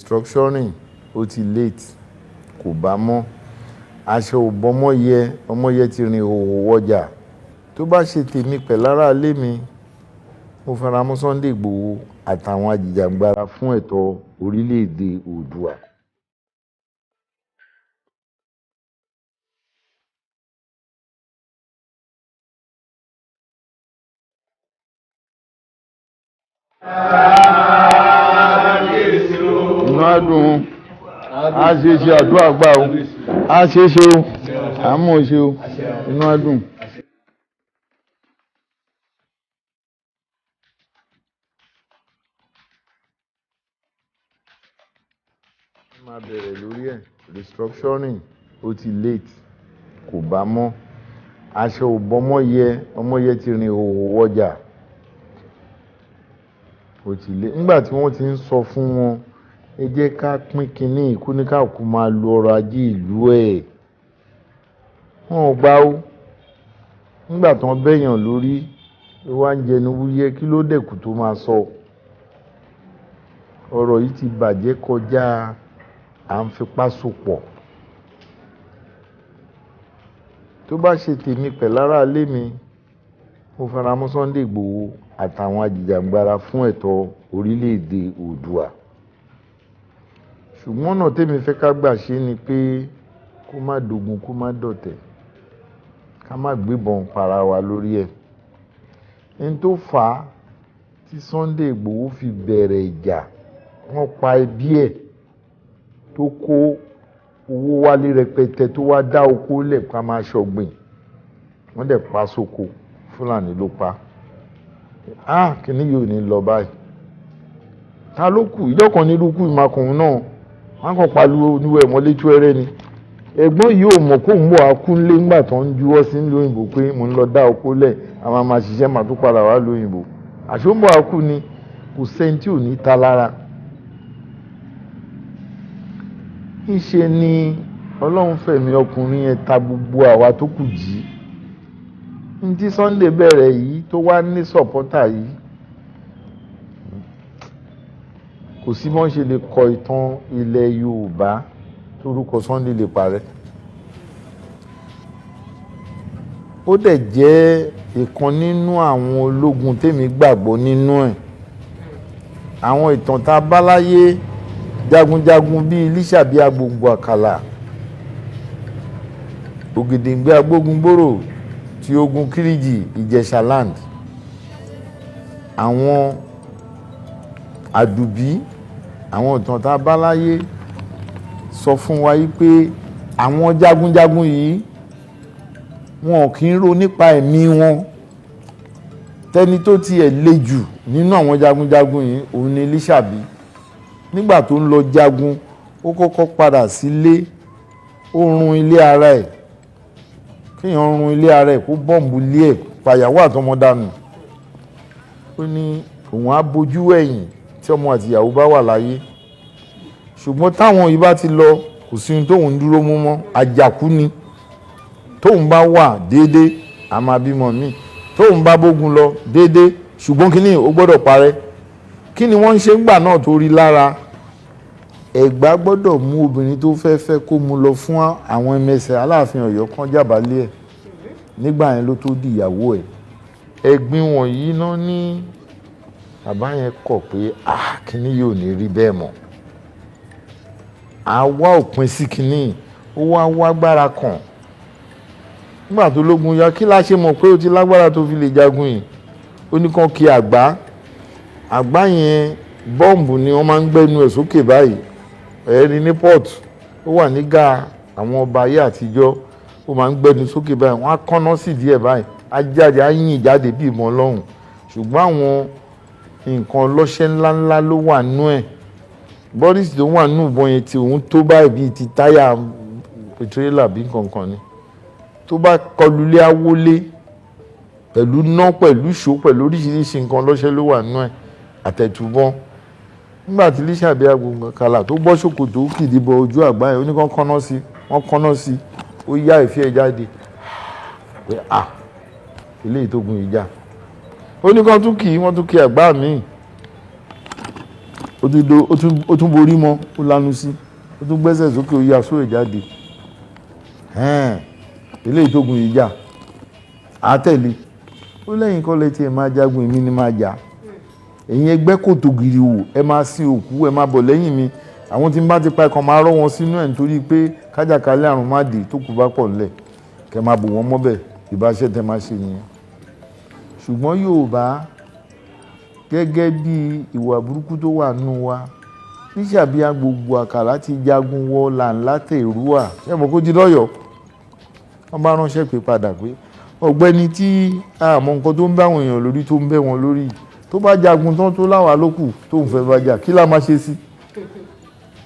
Restructuring ó ti late, kò bá mọ́. Aṣọ ò bọ́mọ yẹ, ọmọ yẹ ti rìn ìhòòhò wọjà. Tó bá ṣe tèmi pẹ̀lú aráalé mi, mo fara mọ́ Sunday Igboho àtàwọn ajìjàgbara fún ẹ̀tọ́ orílẹ̀-èdè Oòduà. Inú á dùn, á ṣe é ṣe, àdúrà gbà o, á ṣe é ṣe o, à ń mọ̀ ṣe o, inú á dùn. Máa bẹ̀rẹ̀ lórí ẹ̀. Restructuring ó ti late, kò bá mọ́. Aṣọ ò bọ́mọ yẹ, ọmọ yẹ ti rìn ìhòòhò wọjà. Ó ti late. Nígbà tí wọ́n ti ń sọ fún wọn, ẹ jẹ́ ká pín kínní, kóníkálukú máa lo ọrọ̀ ajé ìlú ẹ̀. Wọn ò gbà ó. Nígbà tí wọ́n bẹ̀yàn lórí, ló wá ń jẹnu wúyẹ́, kí ló dẹ̀kù tó máa sọ. Ọ̀rọ̀ yìí ti bàjẹ́ kọjá à ń fipá sopọ̀. Tó bá ṣe tèmi pẹ̀lú aráalé mi, mo fara mọ́ Sunday Igboho àtàwọn ajìjàgbara fún ẹ̀tọ́ orílẹ̀-èdè Oòduà. Ṣùgbọ́n ọ̀nà tèmi fẹ́ ká gbà ṣe ni pé kó má dogun, kó má dọ̀tẹ̀, ká má gbébọn para wa lórí ẹ̀. N tó fà á tí Sunday Igboho fi bẹ̀rẹ̀ ìjà, wọ́n pa ẹbí ẹ̀ tó kó owó wálé rẹpẹtẹ, tó wá dá oko lẹ̀ ká máa ṣọ̀gbìn. Wọ́n dẹ̀ pa sóko, Fúlàní ló pa. Ah, kíní yìí ò ní lọ báyìí. Ta ló kù? Ìjọ́ kan ní irú ikú ìmakùn náà. Wọ́n kàn pariwo oníwẹ̀ mọ́lé tú ẹrẹ́ ni. Ẹ̀gbọ́n yìí ò mọ̀ kó ń bọ̀ akúnlé ńgbà tó ń juwọ́ sí ìlú òyìnbó pé mò ń lọ dá oko lẹ̀, a máa máa ṣiṣẹ́, màá tún padà wá ìlú òyìnbó. Àṣé ó ń bọ̀ akú ni, kò sẹ́ni tí ò ní ta lára. Ńṣe ni Ọlọ́run fẹ̀mí ọkùnrin yẹn ta gbogbo àwa tó kù jí. Ní tí Sunday bẹ̀rẹ̀ yìí tó wá ní sọ̀pọ́tà yìí, kò sí bí wọ́n ṣe lè kọ ìtàn ilẹ̀ Yorùbá torúkọ Sunday lè parẹ́. Ó dẹ̀ jẹ́ ìkan nínú àwọn ológun tèmi gbàgbọ́ nínú ẹ̀. Àwọn ìtàn tá a bá láyé, jagunjagun bíi Lísàbí Agbòǹgbò Àkàlà, Ògèdèngbé Agbógungbòrò ti ogun Kírìjì Ìjẹ̀ṣà land, àwọn Àdùbí, àwọn ìtàn tá a bá láyé sọ fún wa yìí pé àwọn jagunjagun yìí wọn kì í ro nípa ẹ̀mí wọn. Tẹni tó tiẹ̀ le jù nínú àwọn jagunjagun yìí òun ni Lísàbí. Nígbà tó ń lọ jagun, ó kọ́kọ́ padà sílé, ó run ilé ara ẹ̀. Kéèyàn run ilé ara ẹ̀, kó bọ́ǹbù ilé ẹ̀, pàyàwó àtọmọ dànù. Ó ní òun á bojú ẹ̀yìn tí ọmọ àti ìyàwó bá wà láyé. Ṣùgbọ́n táwọn yìí bá ti lọ, kò sí ohun tóun ń dúró mú mọ́, àjàkú ni. Tóun bá wà déédéé, a máa bímọ míì. Tóun bá bógun lọ déédéé, ṣùgbọ́n kíní ó gbọ́dọ̀ parẹ́. Kí ni wọ́n ń ṣe ńgbà náà tó rí lára? Ẹ̀gbá gbọ́dọ̀ mú obìnrin tó fẹ́ fẹ́ kó mú lọ fún àwọn ẹmẹsẹ̀ Aláàfin Ọ̀yọ́ kan jábàálẹ̀ ẹ̀. Nígbà yẹn ló tó di ìyàwó ẹ̀. Ẹ̀gbin wọ̀nyí náà ní bàbá yẹn kọ̀ pé ah, kíní yìí ò ní rí bẹ́ẹ̀ mọ́. A wá òpin sí kíní, ó wá wá agbára kan. Nígbà tó lógun ya, kí la ṣe mọ̀ pé ó ti lágbára tó fi lè jagun yìí? Ó ní kàn kí àgbá. Àgbá yẹn bọ́ǹbù ni wọ́n máa ń gbẹ́nu ẹ̀ sókè báyìí. Ẹ̀rí ní port, ó wà nígà àwọn ọba ayé àtijọ́, ó máa ń gbẹ́nu sókè báyìí, wọ́n á kọ́ná sí díẹ̀ báyìí, á jáde, á yìn jáde bí ìmọ̀ Ọlọ́run. Ṣùgbọ́n àwọn nǹkan ọlọ́ṣẹ́ ńláńlá ló wà nú ẹ̀. Bọ́dísì tó wà nínú ìbọn yẹn tí òun tó báyìí bíi ti táyà tírélà bí nǹkan ni. Tó bá kọlu ilé á wọlé pẹ̀lú ná, pẹ̀lú ìṣó, pẹ̀lú oríṣiríṣi nǹkan ọlọ́ṣẹ́ ló wà nínú ẹ̀, àtẹ̀tùbọ́n. Nígbà tí Lísàbí Agbòǹgbò Àkàlà tó bọ́ ṣòkòtò ó kìdí bọ ojú àgbá yẹn, ó ní kán kọ́ná sí, wọ́n kọ́ná sí, ó yá ìfẹ́ ẹ̀ jáde pé à, eléyìí tó gun ìjà. Ó ní kán tún kì í, wọ́n tún kí àgbá míì. Ó tún do ó tún borí mọ́, ó lanu sí, ó tún gbẹ́sẹ̀ sókè, ó ya sóè jáde. Eléyìí tó gun yìí jà á tẹ̀lé. Ó lẹ́yìn kọ́ lẹ́tí ẹ̀ máa jagun, èmi ni máa jà. Ẹ̀yin ẹgbẹ́ kòtò gìrì wò, ẹ máa sin òkú, ẹ máa bọ̀ lẹ́yìn mi. Àwọn tí n bá ti pa ẹ̀kan, máa rọ́ wọn sínú ẹ̀, nítorí pé kájàkálẹ̀ àrùn má dé. Tó kù bá pọ̀ ńlẹ̀, kẹ́ máa bò wọ́n mọ́bẹ̀. Ìbáṣẹ́ tẹ́ máa ṣe nìyẹn. Ṣùgbọ́n Yorùbá, gẹ́gẹ́ bí ìwà burúkú tó wà nínú wa, Lísàbí Agbòǹgbò Àkàlà ti jagun wọ Làǹlátẹ̀ Èrúwà. Ṣé mo kó jí lọ́yọ̀ọ́? Wọ́n bá ránṣẹ́ pé padà pé ọ̀gbẹ́ni tí àmọ́ nǹkan tó ń bá àwọn èèyàn lórí, tó ń bẹ́ wọn lórí, tó bá jagun tán, tó láwa lókù tó ń fẹ́ bá jà, kí lá máa ṣe sí?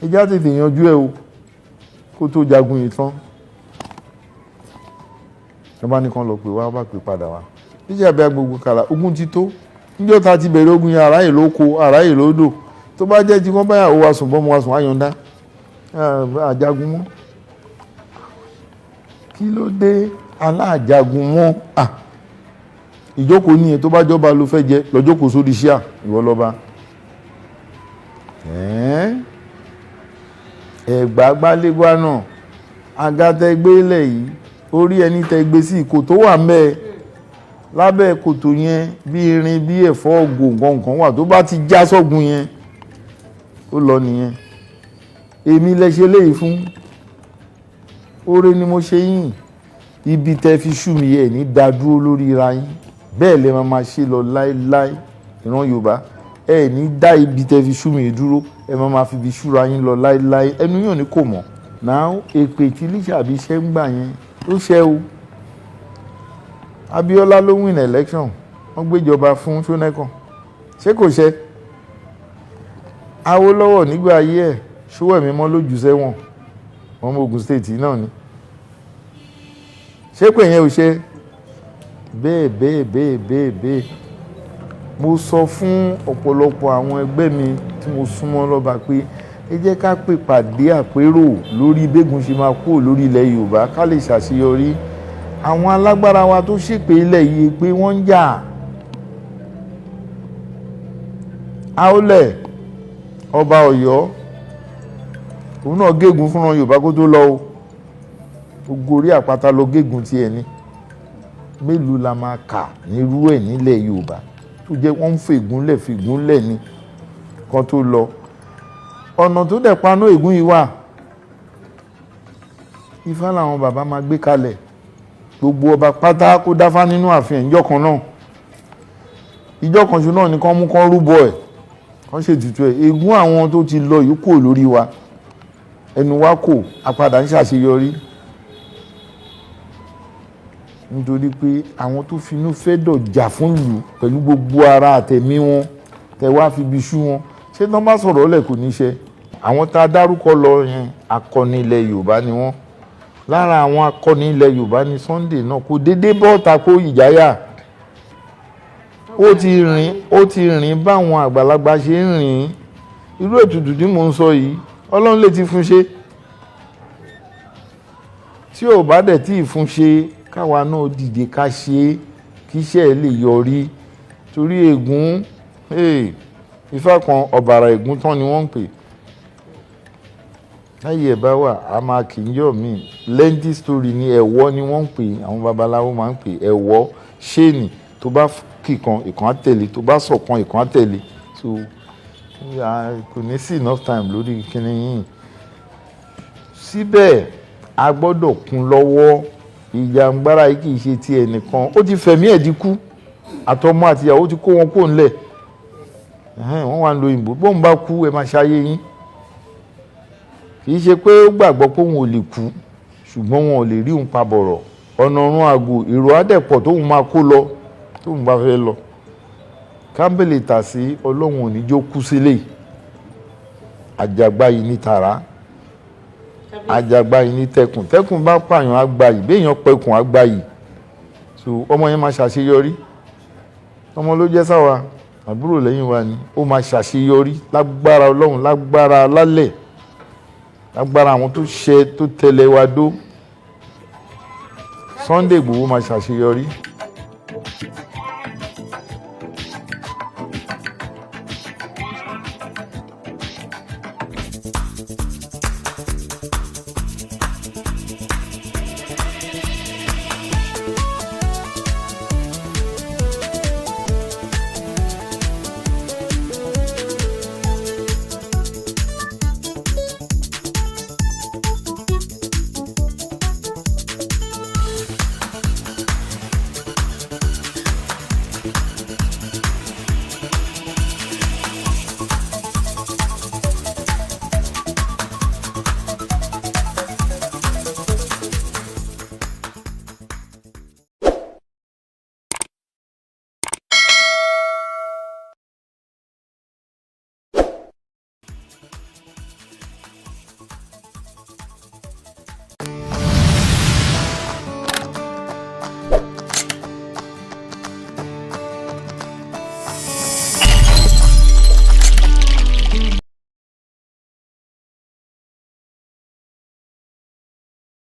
Ẹjá tètè yanjú ẹ o, kó tó jagun yìí tán. Wọ́n bá ní kán lọ pè wá, wọ́n bá pè padà wá. Lísàbí Agbòǹgbò Àkàlà, ogun ti tó. Níjọ́ ta ti bẹ̀rẹ̀ ogun yẹn, àráyè ló ko, àráyè ló dò. Tó bá jẹ́ tí wọ́n bá yàwó wa sùn, bọ́mọ wa sùn, àyọ̀ǹda àjagun mọ́. Kí ló dé aláàjagun mọ́? Ìjókòó nìyẹn. Tó bá jọba ló fẹ́ jẹ, lọ jókòó sórí ṣíà, ìwọ lọ́ba. Ẹ̀gbá gbálégbá náà, àga tẹ gbé lẹ̀ yìí, orí ẹni tẹ gbé sí, kòtò wà ń bẹ́ẹ̀. Lábẹ́ kòtò yẹn, bí irin, bí ẹ̀fọ́ ògò, nǹkan wà. Tó bá ti já sọ́gun yẹn, ó lọ nìyẹn. Èmi lẹ ṣe léyìí fún. Oore ni mo ṣe yín. Ibi tẹ fi ṣú mi yẹ ní dá dúró lórí ra yín. Bẹ́ẹ̀ lẹ máa ṣe lọ láéláé. Ìran Yorùbá, ẹ ní dá ibi tẹ fi ṣú mi dúró. Ẹ máa fi ibi ṣúra yín lọ láéláé. Ẹnu yóò ní kò mọ̀ náà. Èpè tí Lísàbí ṣẹ́ ń gbà yẹn, ó ṣẹ́ o. Abíọ́lá ló win election, wọ́n gbéjọba fún Ṣónẹ́kàn. Ṣé kò ṣe? Awólọ́wọ̀ nígbà ayé ẹ̀, Ṣówẹ̀mímọ́ ló jù sẹ́wọ̀n. Ọmọ Ogun State náà ni. Ṣé pé yẹn ò ṣe bẹ́ẹ̀ bẹ́ẹ̀ bẹ́ẹ̀ bẹ́ẹ̀ bẹ́ẹ̀? Mo sọ fún ọ̀pọ̀lọpọ̀ àwọn ẹgbẹ́ mi tí mo súnmọ́ lọ́ba pé ẹ jẹ́ ká pè pàdé àpérò lórí bẹ́gun ṣe máa kúrò lórí ilẹ̀ Yorùbá, ká lè ṣàṣeyọrí. Àwọn alágbára wa tó ṣèpè ilẹ̀ yìí pé wọ́n ń jà. Aólẹ̀, ọba Ọ̀yọ́, òun náà gégùn fúnra Yorùbá kó tó lọ o. Gbogbo orí àpáta lọ gégùn tiẹ̀ ni. Mélòó la máa kà nírú ẹ̀ nílẹ̀ Yorùbá tó jẹ́ wọ́n ń fègúnlẹ̀ fègúnlẹ̀ ni kan tó lọ? Ọ̀nà tó dẹ̀ paná ègún yìí wà, Ifá làwọn bàbá máa gbé kalẹ̀. Gbogbo ọba pátá kó dáfá nínú ààfin ẹ̀ níjọ́ kan náà. Ìjọ́ kan ṣo náà ni kán mú, kán rúbọ ẹ̀, kán ṣètùtù ẹ̀. Ègún àwọn tó ti lọ yìí kúrò lórí wa, ẹnu wa kò apadà ń ṣàṣeyọrí, nítorí pé àwọn tó finú fẹ́ dọ̀ jà fún ìlú pẹ̀lú gbogbo ara àtẹ̀mí wọn, tẹ wá fi ibi ṣú wọn, ṣé tán bá sọ̀rọ̀ lẹ̀ kò ní ṣe? Àwọn tá a dárúkọ lọ yẹn, akọni ilẹ̀ Yorùbá ni wọ́n. Lára àwọn akọni ilẹ̀ Yorùbá ni Sunday náà. Kò déédéé bọ́ọ̀ta kó ìjáyà. Ó ti rìn, ó ti rìn báwọn àgbàlagbà ṣe ń rìn. Irú ètùtù tí mò ń sọ yìí, Ọlọ́run lè ti fún ṣe. Tí ò bá dẹ̀ tí ì fún ṣe, káwa náà dìde ká ṣe é, kí iṣẹ́ ẹ̀ lè yọrí. Torí ègún, Ifá kan, ọ̀bàrà ègún tán ni wọ́n ń pè. Láyé ẹ̀ bá wà, a máa kì í yọ̀ mí. Lengthy story ni. Ẹ̀wọ́ ni wọ́n ń pè, àwọn babaláwo máa ń pè ẹ̀wọ́. Ṣéènì tó bá kìkan, ìkan á tẹ̀lé. Tó bá sọ̀kan, ìkan á tẹ̀lé. So kò ní sí enough time lórí kíní yìí. Síbẹ̀, a gbọ́dọ̀ kún lọ́wọ́. Ìjàngbara yìí kì í ṣe ti ẹnìkan. Ó ti fẹ̀mí ẹ̀ dínkù, àtọmọ àtìyàwó ti kó wọn kó ńlẹ̀. Wọ́n wà ń lo òyìnbó. Bóun bá kú, ẹ máa ṣayé yín. Kì í ṣe pé ó gbàgbọ́ pé òun ò lè kú, ṣùgbọ́n wọn ò lè rí òun pa bọ̀rọ̀. Ọ̀nà ọ̀run àgò èrò àdẹ̀pọ̀ tóun máa kó lọ tóun bá fẹ́ lọ. Kámbèlè tà sí Ọlọ́run ò ní jó kú sílé. Àjàgbá yìí ní tàrá, àjàgbá yìí ní tẹkùn. Tẹkùn bá pààyàn, àgbà yìí. Béèyàn pẹkùn, àgbà yìí. So ọmọ yẹn máa ṣàṣeyọrí. Ọmọ ló jẹ́ sáwa, àbúrò lẹ́yìn wa ni. Ó máa ṣàṣeyọrí lágbára Ọlọ́run, lágbára lálẹ̀, lágbára àwọn tó ṣe tó tẹ̀lé wa dó. Sunday Igboho máa ṣàṣeyọrí.